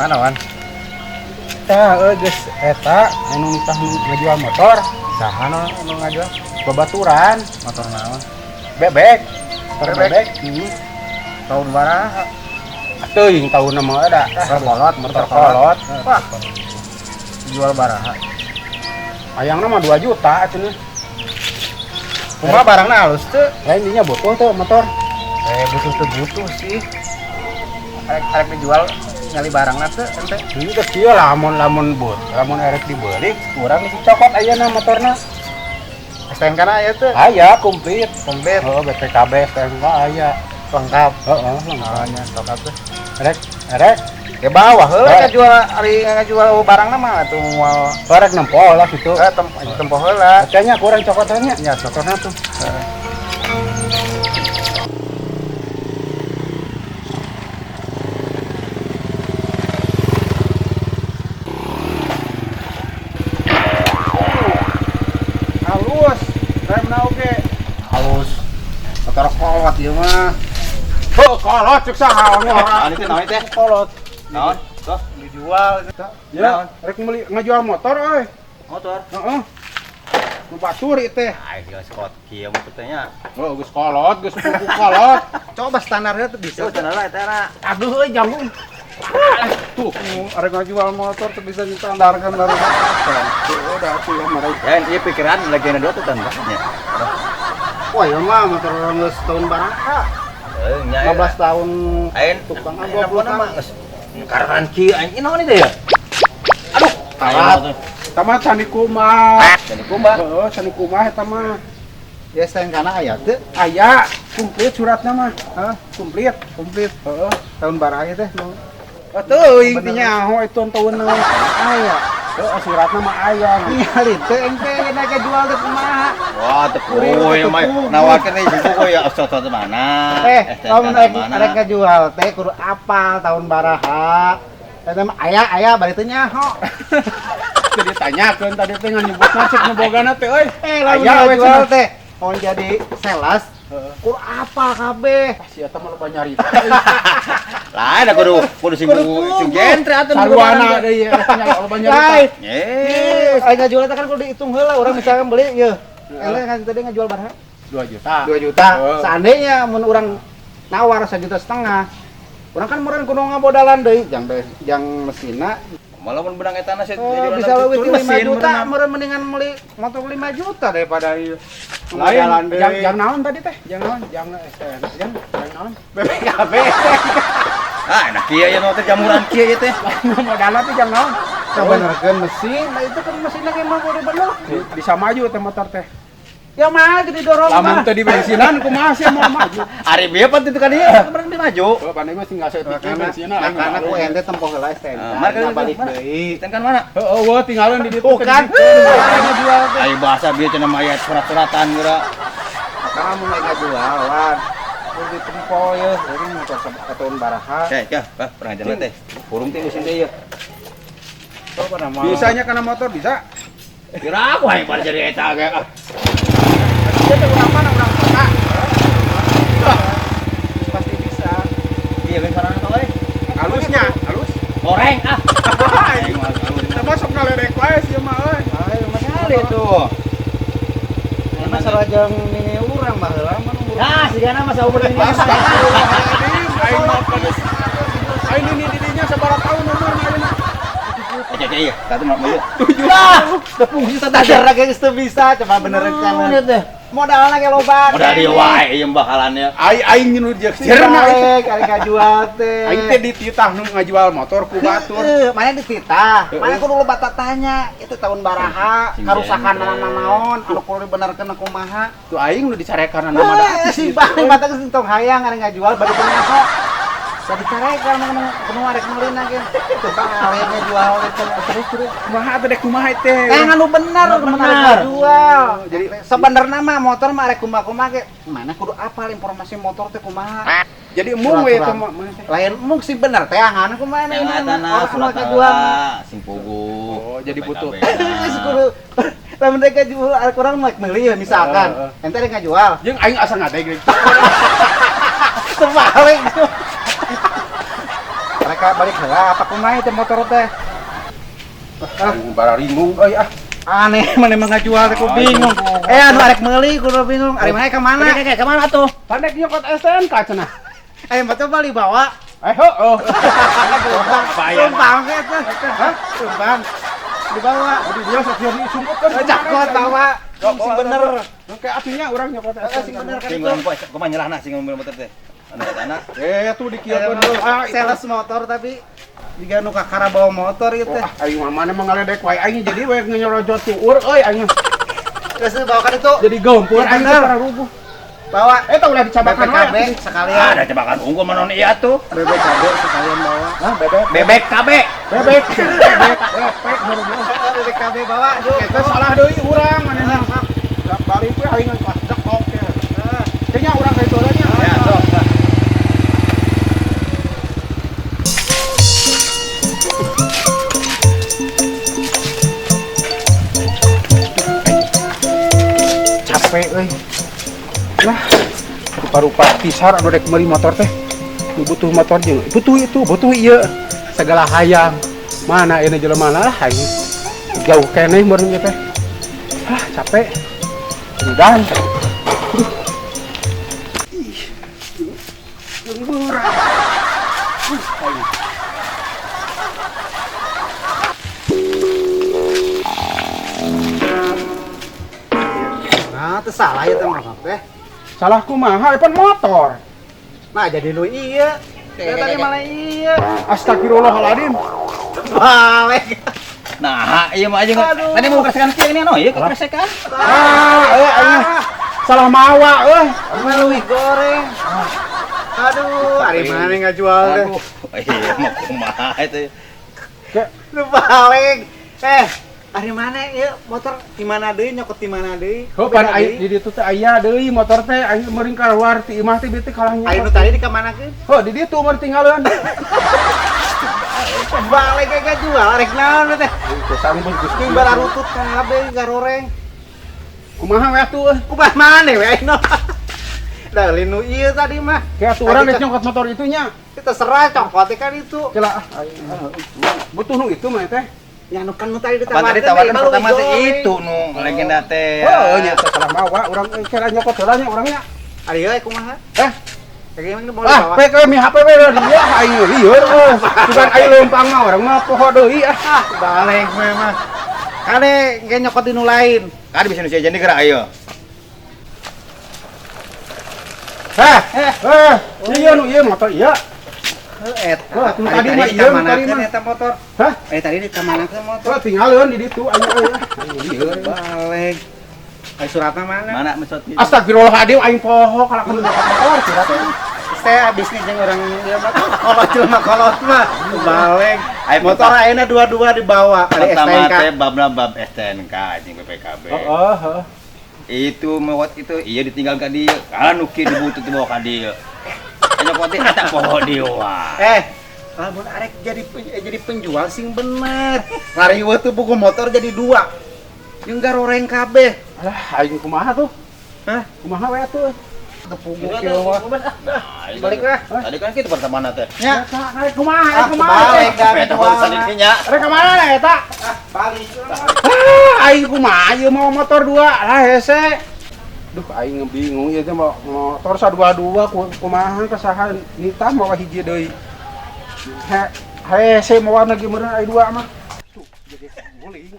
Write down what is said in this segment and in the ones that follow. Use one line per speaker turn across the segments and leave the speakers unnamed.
Mana, Wan?
Tah euy geus eta anu nitah ngajual motor.
Saha nu nu ngajual?
Babaturan.
Motor naon?
Bebek. Motor
Bebek?
bebek.
Tahun baraha?
Teuing taunna mah ada.
Motor kolot,
motor kolot.
Wah. Jual baraha.
Hayangna mah 2 juta cenah.
Kumaha barangna halus teu?
Lain dinya butuh tuh motor.
Butuh teu butuh sih. Arek arek dijual nyali barangna teu ente.
Ini geus kieu lamun lamun but, lamun erek dibeli kurang dicokot ayeuna motorna.
STNK na aya teu?
Aya komplit.
Komplit.
Heeh, BPKB STNK aya.
Lengkap.
Heeh, lengkap.
Oh, nya sok atuh.
Rek, erek,
Ya bawah heula
Eh.
ngajual ari ngajual barangna mah atuh moal
erek nempo lah gitu.
eh tempo heula.
Kayaknya kurang cokotannya.
Nya sok
Motorna tuh.
Heeh.
Halus, remna oge.
Halus. Motor kolot ieu mah.
Oh, kolot cek saha
Naon itu naon teh?
Kolot.
Naon? Tuh,
Dijual
Ya, rek meuli ngajual motor euy.
motor.
Heeh. Nu batur ieu teh.
Ai geus kot kieu mah teh nya.
Oh, geus kolot, geus pupu kolot.
Coba standarnya tuh bisa.
Tuh cenah lah eta na.
Aduh euy janggung. Tuh,
Arek ngajual motor tuh bisa distandarkan baru.
tuh udah tuh ya marah.
Ya ieu pikiran legenda dua tuh tambah nya.
Wah, ya mah motor orang geus tahun baraha.
Heuh nya.
15 tahun
Ain
tukang
20
20 tahun.
mah geus karan kieu aing ieu naon itu ya? Aduh,
Tamat. Tama candi kumaha.
Jadi kumaha?
Heeh, candi kumaha eta mah.
Ya STNK na aya teu?
Aya, komplit suratna mah.
Hah?
Komplit.
Komplit.
Heeh.
Tahun baraha teh mau.
Oh, teuing teh nyaho itu tahun naon.
Aya.
Heeh, suratna mah aya.
Ningali teh ente naik jual teh kumaha?
Wah, teu kuy mah nawarkeun teh jeung kuy ya sok mana?
Lamun rek rek ngajual teh kudu apal tahun baraha. Eta mah aya aya bari teu nyaho.
Teu ditanyakeun tadi teh nyebutna cek nu bogana teh euy.
Lamun
Aya we
ngajual
cenah.
teh mau jadi sales
Heeh.
kudu apal kabeh.
Ah, si eta mah loba nyarita.
Lain kudu kudu sing
Kudu
sing
puguh.
genre atuh
Sarwana deui eta nya loba nyarita.
Lain.
Eh,
Aing ngajual teh kan kudu dihitung heula urang misalkan beli yeuh. Eleh kan tadi ngajual baraha?
2 juta.
2 juta.
Heeh.
Seandainya mun urang nawar 1,5 juta, urang kan meureun kudu ngamodalan deui jang jang mesinna.
Malah mun benang eta na
Oh, bisa leuwih ti 5 juta, meureun mendingan meuli motor 5 juta daripada ieu.
Lain,
Ngamodalan deui.
jang, jang naon tadi teh? Jang naon? Jang STN. Jang jang naon?
BPKB.
Ah, enak kieu ya nu teh jamuran kieu ieu teh.
Modalna teh jang naon?
Coba mesin, nah itu kan mesinnya kayak mau kudu bener.
Bisa maju teh motor teh.
Ya mah jadi dorong
Lamun
mah.
teu di bensinan kumaha sih mau maju?
Ari bieu pan itu kan ieu kemarin dia maju.
Oh, pandai mah tinggal saeutik
Makana
bensinna.
makana ku ente tempo heula STNK.
Mana
Nah, balik deui.
Ten kan mana?
Heeh, wah tinggalan di ditu.
Tuh kan, ngajual teh.
Ayo bahasa bieu cenah mayat surat-suratan geura.
Makana mun naik ngajual, wan. Kudu ditempo yeuh, urang motor tahun baraha.
Teh, kah, bah, pernah jalan teh. Burung teh mesin teh ieu.
Coba nama.
Bisanya kana motor bisa.
Kira aku aing pada jadi eta ge. Ah.
Dia teh urang mana urang kota. Pasti bisa.
Iya, lain sarana teh euy.
Halusnya, halus.
Goreng ah. Aing mah halus.
Kita masuk ngaledek wae sih mah euy.
Ayo mas
Kali tuh.
Emang sarajang nini urang baheula mah umur.
Nah, sigana mah saumur ini.
Astagfirullahaladzim, aing mah pedes. Aing ini didinya sabaraha tahun umurna ayeuna?
Eh, iya, satu mah ieu.
Lah, teu fungsi sadar lagi geus teu bisa, coba beneran kan.
Teh.
Modalna ge loba.
Modal dia wae ieu bakalannya.
Aing aing nu jeung sirna itu.
Balik, ari ngajual teh.
Aing teh dititah nu ngajual motor ku batur.
Heeh, mana dititah? Mana kudu loba tanya, itu tahun baraha,
Sing
karusakan
genre.
naon, anu kudu dibenerkeun kumaha.
Tuh aing nu dicarekan nama da.
Si balik mata geus tong hayang ari ngajual bari teu nyaho. Tadi carekan nu nu arek meulina ge. Tuh balik ngajual teh terus terus.
Kumaha teh dek kumaha teh.
Eh anu bener,
Anu
bener
bener.
jual. Jadi sebenarnya mah motor mah arek kumaha-kumaha ge. Mana kudu apal informasi motor teh kumaha.
Jadi embung we eta mah.
Lain mung sih bener teh angan kumaha
Yang
ini
eta na
orang
surat
semua kajual.
sing puguh.
Oh, jadi butuh.
Geus kudu lamun rek ngajual arek urang mah meuli ya misalkan.
Heeh.
Ente rek ngajual.
Jeung aing asa ngadeg.
Terbalik. Rek Mereka balik heula apa kumaha teh motor teh?
Aing bararingung euy ah.
Aneh mana emang ngajual teh ku bingung. Eh anu arek meuli ku bingung. Ari mana ka mana?
Oke, ka mana atuh?
Pandek nyokot STNK cenah.
Eh motor bali bawa.
Eh heueuh.
Tumpang ge teh. Hah? Tumpang. Dibawa.
Aduh dia sok disumputkeun.
Cakot bawa. Sing bener.
Kayak atunya urang nyokot STNK.
Sing bener kan
Sing
itu.
urang poe kumaha nyelahna sing mobil motor teh. Anak-anak.
Eh tuh dikieukeun heula. Ah,
Sales motor tapi jiga nu kakara bawa motor ieu teh.
Ah, aing mah mana mah ngaledek wae aing jadi we nyorojot tuur euy aing.
Terus bawa kan itu.
Jadi gempur aing teh
Bener.
para rubuh.
Bawa
Eh tah ulah dicabakan
BPKB
wae.
sekalian.
Ada cebakan unggul manon iya tuh.
BPKB sekalian bawa.
Hah, bebek.
Bebek KB.
Bebek. Bebek. Bebek.
BPKB bawa.
Eta salah deui urang manehna. Balik we aing pas dekok ya. Kayaknya urang ka itu nya.
Ya, sok.
Capek euy. Lah, rupa-rupa pisar anu rek meuli motor teh. Nu butuh motor jeung butuh itu, butuh ieu. Segala hayang. Mana ini jelema lah aing. Jauh keneh meureun ieu teh. Ah, capek. Dan. Ih. Jeung beurang. Aing.
Nah, teu salah ya teh mah teh.
Salah kumaha pan motor.
Nah, jadi lu iya. Tadi malah iya.
Astagfirullahaladzim.
Balik.
Nah, iya mah aja. Tadi mau kresekan kieu ini anu, ieu kresekan.
Ah, aing salah mawa euy.
Meluih goreng. Aduh, ari mana ngajual teh.
Aduh, iya mah kumaha itu.
Lu balik. Eh, ari mana ieu motor di mana deui nyokot di mana deui?
Heuh pan aya di ditu teh aya deui motor teh aing meureun keluar ti imah teh beuti kalah
Ayo nu
nyokot.
tadi di kamanakeun?
Heuh di ditu meureun tinggalkeun.
Balik ge ngajual rek naon teh?
Teu sanggup Gusti.
Jeung bararutut kabeh garoreng.
Kumaha we atuh euy?
Kumaha maneh we aing. Dah linu ieu tadi mah.
Kayak atuh urang geus nyokot motor itunya.
Kita serah cokot kan itu.
Kela ah aing butuh nu itu mah teh.
Ya nu kan nu tadi
Apa tadi
ditawarkeun
tawarkan
mah
pertama
leuwih
teh
goreng.
itu nu legenda teh.
Heuh nya teh salah mawa urang euy kira nyokot heula nya urangnya.
Ari euy kumaha?
Eh,
Kayak gimana boleh
ah,
bawa?
pek we mi HP we dia aing lieur euy. Bukan aing leumpang mah urang mah poho deui ah.
Ah, balik memang. Kade ge nyokot di nu lain.
Kan bisa nu jadi gerak ayo.
Heh, eh, iya nu ieu motor ieu.
Heuh eta.
Heuh, nu tadi mah ieu, nu tadi mah.
Eta motor.
Hah?
Eh tadi di kamanakeun motor?
Heuh tinggalkeun di ditu aing euy. Aing lieur.
Balik. Ai suratna mana?
Mana mesot itu?
Astagfirullahaladzim aing poho kalakuan motor suratna.
Saya bisnis jeung orang ieu mah kolot jelema kolot mah. Balik.
Ai
Motor ayeuna dua-dua dibawa kali
pertama
STNK.
teh babna bab STNK anjing BPKB.
Heeh, heeh.
Itu mewat itu iya ditinggal ka dieu. Kan nu kieu dibutut dibawa ka dieu. Nyokot teh eta poho dieu wah.
Eh, lamun arek jadi penjual sing bener. Ngariweuh tuh buku motor jadi dua. Jeung garoreng kabeh.
Alah, aing kumaha tuh?
Hah?
Kumaha we atuh?
Teu puguh kieu mah.
Nah,
Balik lah.
Tadi kan kitu pertama teh.
Nya.
Rek kumaha,
Ah,
rek kumaha
balik
teh?
dah
Eta urusan dirinya.
Rek ka mana eta?
Ah, balik.
Ah, aing kumaha ieu mau motor dua lah hese. Duh, aing bingung ieu teh mau motor sadua-dua kumaha kasaha nitah mawa hiji deui. He, hese mawa lagi meureun aya dua mah. Tuh, jadi guling.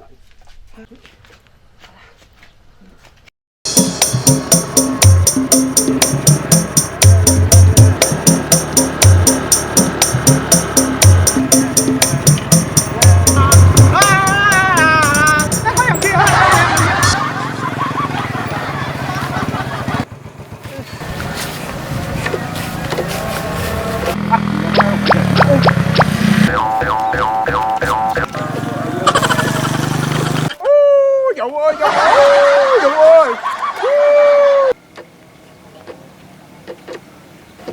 Jauh, jauh, jauh.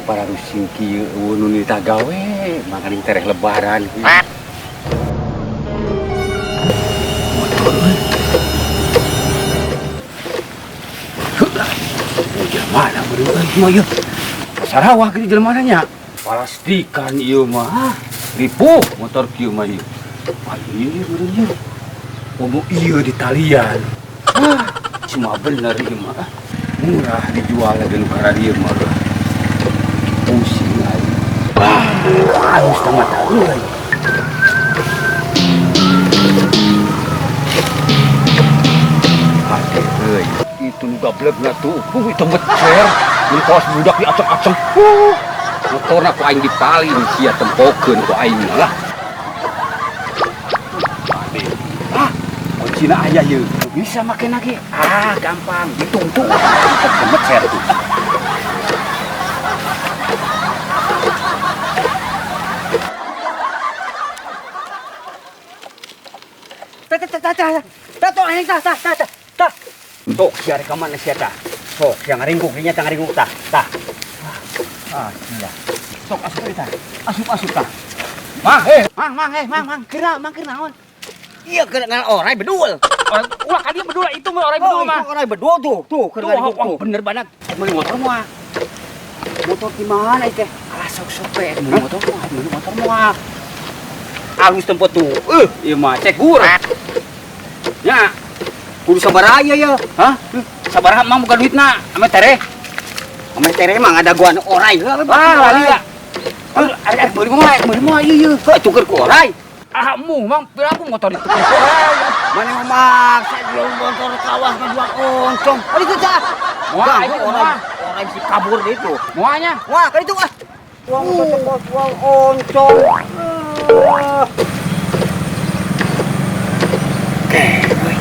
Para rusing kieu eueuh nu nitah gawe makaning tereh lebaran. Motor euy. Heuh. Oh, jelema mana beureum euy mah ieu. Sarawak kieu jelema nya. Palastikan ieu mah.
Ripuh motor kieu mah ieu. Wah, ieu meureun ieu. Komo ieu di talian. Ah, cuma bener ieu mah. Murah dijual lagi nu kararieu mah. Pusing aing. Ah, halus teh mata euy. Ate euy, itu nu gablegna tuh, itu mecer. Mun kawas budak diaceng-aceng. Motorna ku aing dipalin sia tempokeun ku aing lah. Ah, kuncina aya ieu. Bisa make lagi. Ah, gampang ditungtung. Mecer tuh.
Tah tah tah tah. Tah tah aing tah tah tah tah.
Sok sia rek ka mana sia tah? Sok sia ngaringkuk dinya tah ngaringkuk tah. Tah. Ah, sia. Sok asup tah. Asup-asup tah.
Mang, eh,
mang mang eh mang mang kira mang kira naon?
Iya kira ngan orai bedul.
Orang ulah ka dia bedul itu mah orai bedul mah.
Orai bedul tuh, tuh keur ngaringkuk tuh.
Bener banget. Meuli motor moal.
Motor di mana teh?
Alah sok-sok teh meuli motor moal, meuli motor moal. Alus tempat tuh. Ieu mah cegur. Nya.
Kudu sabaraha ieu ya?
Hah? Sabaraha mang buka duitna? Ame tere.
Ame tere mah ada guan orai heula.
Ah, lali ya. Arek meuli moal, meuli moal ieu ieu.
Heuh, tuker ku orai.
Ah, mu mang piraku motor itu ku orai.
Mana mah maksa jual motor kawas ngajual oncom. Oh itu tah.
Moal aing
orai. Orai si kabur deh itu.
Moalnya.
Wah, kan itu ah. Uang motor jual oncom. Oke, woi.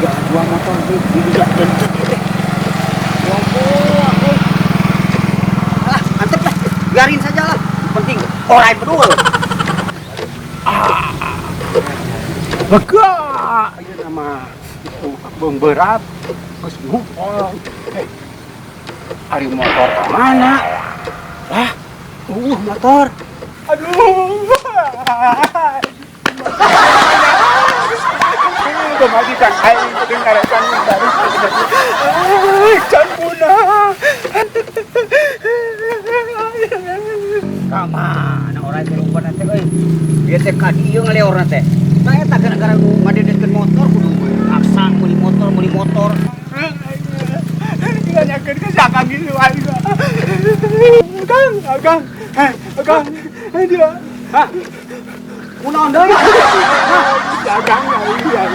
Dua motor di tidak tentu teh. Wah, ah, mantep lah. Biarin saja lah. Yang penting orai bedul.
Ah. Lega. Ieu nama itu beung berat. Geus ngumpul. Ari motor ka mana? Lah, motor. Aduh. Kemajikan aing jeung karesan baru. Can punah.
Ka mana orang teh lupa teh euy. Dia teh ka dieu ngaleorna teh. Tah eta gara-gara nu ngadedetkeun motor kudu maksa meuli motor, meuli motor.
Ditanyakeun ka sakang gitu aing. Kang, Kang. Kang, dia.
Hah? Kunaon deui?
Dagang motor,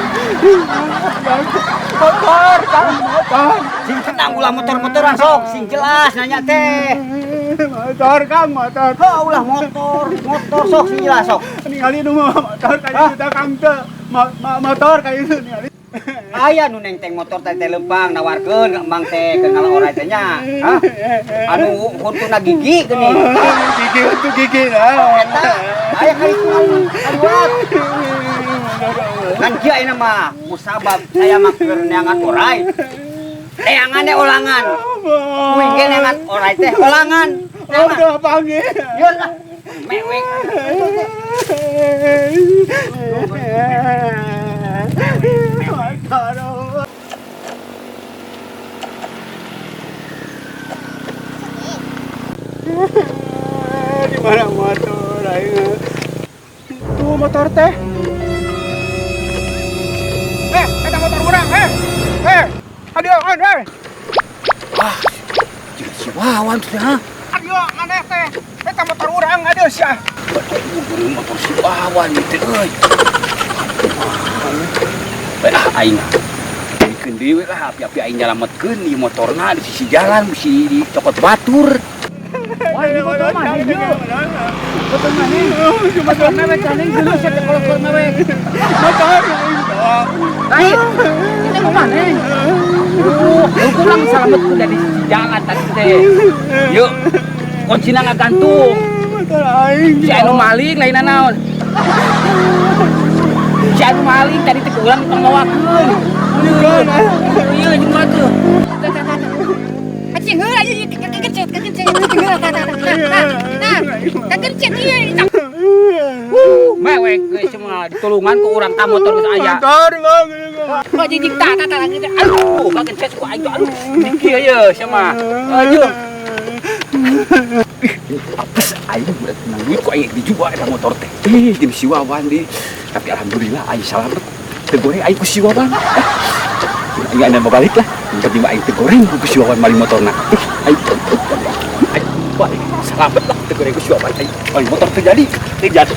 Kang, motor.
Sing tenang ulah motor-motoran sok, sing jelas nanya teh.
Motor, Kang, motor.
Heuh, ulah motor, motor sok sing jelas sok.
Ningali nu motor kayak itu Kang teh. Motor kayak itu ningali.
Aya nu nenteng motor teh teh lempang nawarkeun ka emang teh ke ngalah orai teh nya. Hah? Anu huntuna gigi geuning.
Gigi huntu gigi lah.
Eta aya ka itu kaliwat. Ngan kieu ayeuna mah musabab saya mah keur neangan orai. Neangan teh olangan. Kuing ge neangan orai teh olangan.
Udah panggil.
Yeuh lah. Mewek.
Di mana motor aing? Tuh motor teh. Eta motor urang, Adio, eh. Ah, si Wawan teh, ha? Adio, maneh teh. Eta motor urang, adio sia. Motor si Wawan teh euy. Ah, aing. Dikeun deui lah, api-api aing nyalametkeun ieu motorna di sisi jalan mesti dicokot batur.
Wah, ini motor mah ieu. Motor mah nih. Motor mewek caning geuleuh sia teh kolot mewek.
Motor.
Lain. Ini mau mana?
Kurang salametkeun dari sisi jalan tadi teh. Yuk. Kuncina ngagantung.
Motor aing.
Si anu maling lain naon. Si anu maling tadi teh urang pangmawakeun. Ieu jeung mah tuh.
Acing heula ieu kagencet kagencet acing heula tah tah tah. Tah kagencet ieu.
Mewek geus semua ditulungan ku urang ta motor geus aya.
Motor bang.
Kok jijik tah tah tah aduh kagencet ku aing aduh. Kieu ye sia mah. Aduh. Apes Aing udah menang duit kok aing dijual eta motor teh. Eh, jeung si Wawan di. Tapi alhamdulillah aing salamet. Teu goreng aing ku si Wawan. Aing ada mau balik lah. Yang penting mah aing teu goreng ku si Wawan maling motorna. Eh, aing aing balik salamet lah teu goreng ku si Wawan aing. Maling motor terjadi, terjadi.